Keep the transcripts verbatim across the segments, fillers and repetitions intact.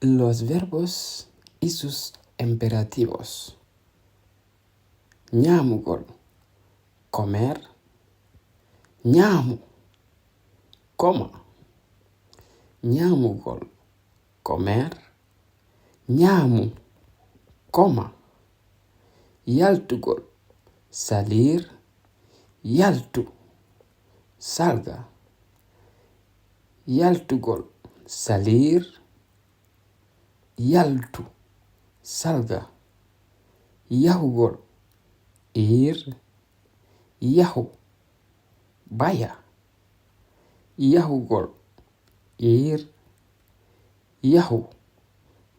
Los verbos y sus imperativos. Ñaamugol, comer. Ñaamu, coma. Ñaamugol, comer. Ñaamu, coma. Yaltugol, salir. Yaltu, salga. Yaltugol, salir. Yaltu, salga. Yahugol, ir. Yahu, vaya. Yahugol, ir. Yahu,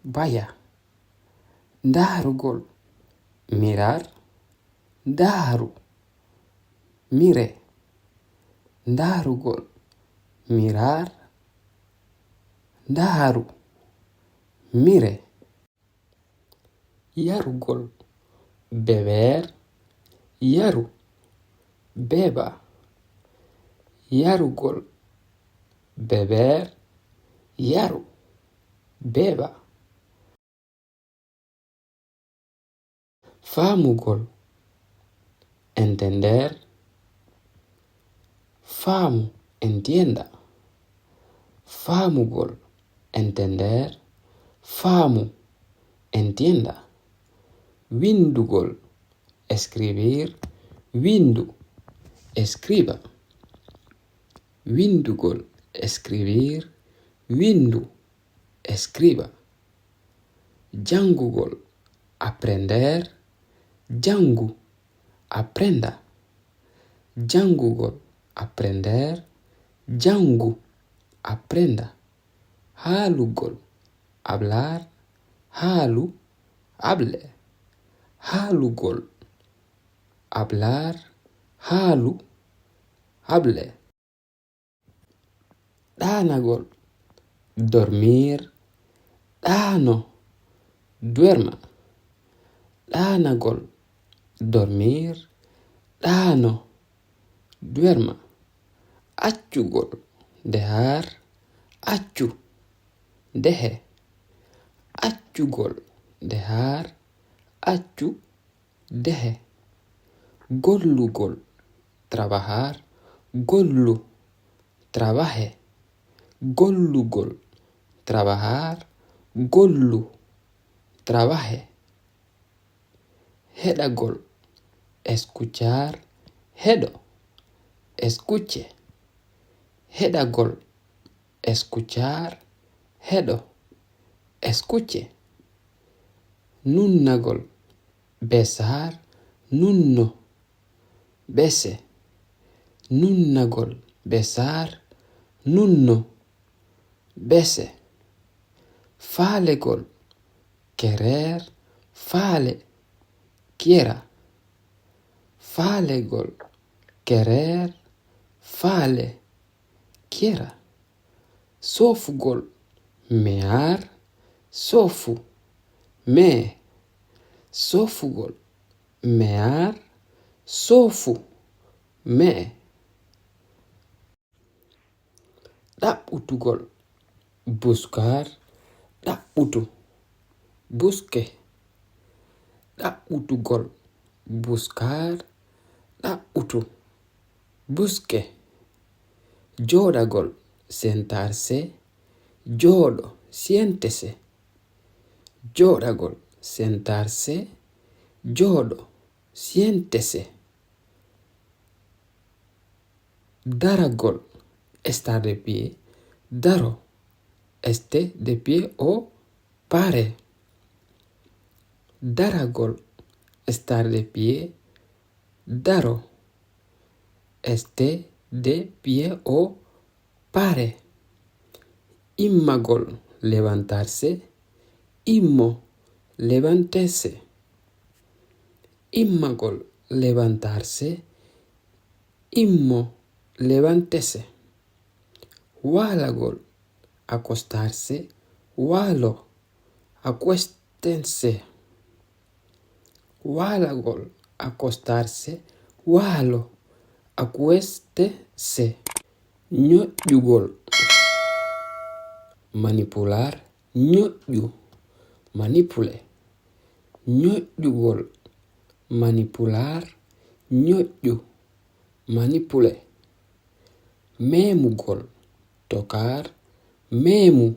vaya. Ndaarugol, mirar. Ndaaru, mire. Ndaarugol, mirar. Ndaaru, mire. Yarugol, beber. Yaru, beba. Yarugol, beber. Yaru, beba. Faamugol, entender. Faamu, entienda. Faamugol, entender. Faamu, entienda. Windugol, escribir. Windu, escriba. Windugol, escribir. Windu, escriba. Janngugol, aprender. Janngu, aprenda. Janngugol, aprender. Janngu, aprenda. Haalugol, hablar. Haalu, hable. Haalugol, hablar. Haalu, hable. Ɗaanagol, dormir. Ɗaano, duerma. Ɗaanagol, dormir. Ɗaano, duerma. Accugol, dejar. Accu, deje. Accugol, dejar. Accu, deje. Gollugol, trabajar. Gollu, trabaje. Gollugol, trabajar. Gollu, trabaje. Heɗagol, escuchar. Heɗo, escuche. Heɗagol, escuchar. Heɗo, escuche. Nunnagol, besar. Nunno, bese. Nunnagol, besar. Nunno, bese. Faalegol, querer. Faale, quiera. Faalegol, querer. Faale, quiera. Soofugol, mear. Soofu, mee. Soofugol, mear. Soofu, mee. Ɗaɓɓutugol, buscar. Ɗaɓɓutu, busque. Ɗaɓɓutugol, buscar. Ɗaɓɓutu, busque. Jooɗagol, sentarse. Jooɗo, siéntese. Jooɗagol, sentarse. Jooɗo, siéntese. Daragol, estar de pie. Daro, esté de pie o pare. Daragol, estar de pie. Daro, esté de pie o pare. Immagol, levantarse. Immo, levántese. Immagol, levantarse. Immo, levántese. Waalagol, acostarse. Waalo, acuéstense. Waalagol, acostarse. Waalo, acuéstese. Ñoƴƴugol, manipular. Ñoƴƴu, manipuler. Ñoƴƴugol, manipular. Ñoƴƴu, manipuler. Memugol, tocar. Memu,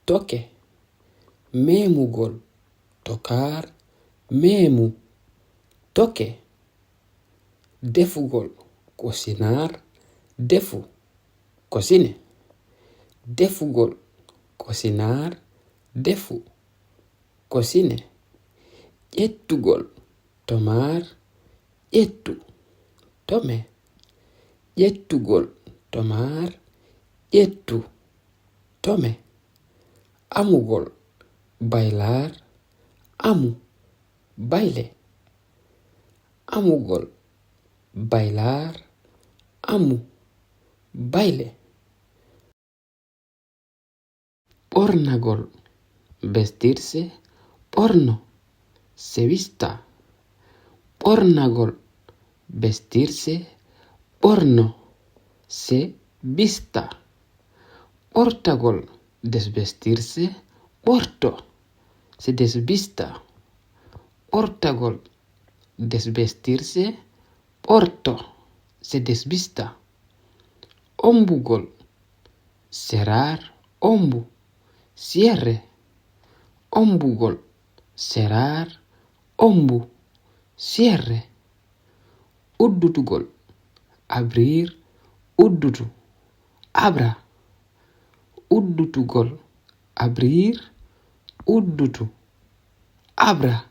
toquer. Memugol, tocar. Memu, toquer. Defugol, cocinar. Defu, cuisiner. Defugol, cocinar. Defu, cuisiner. Ƴettugol, tomar. Ƴettu, tome. Ƴettugol, tomar. Ƴettu, tome. Amugol, bailar. Amu, baile. Amugol, bailar. Amu, baile. Ɓornagol, vestirse. Ɓorno, se vista. Ɓornagol, vestirse. Ɓorno, se vista. Ɓortagol, desvestirse. Ɓorto, se desvista. Ɓortagol, desvestirse. Ɓorto, se desvista. Ombugol, cerrar. Ombu, cierre. Ombugol, cerrar. Ombu, cierre. Uddutugol, abrir. Uddutu, abra. Uddutugol, abrir. Uddutu, abra.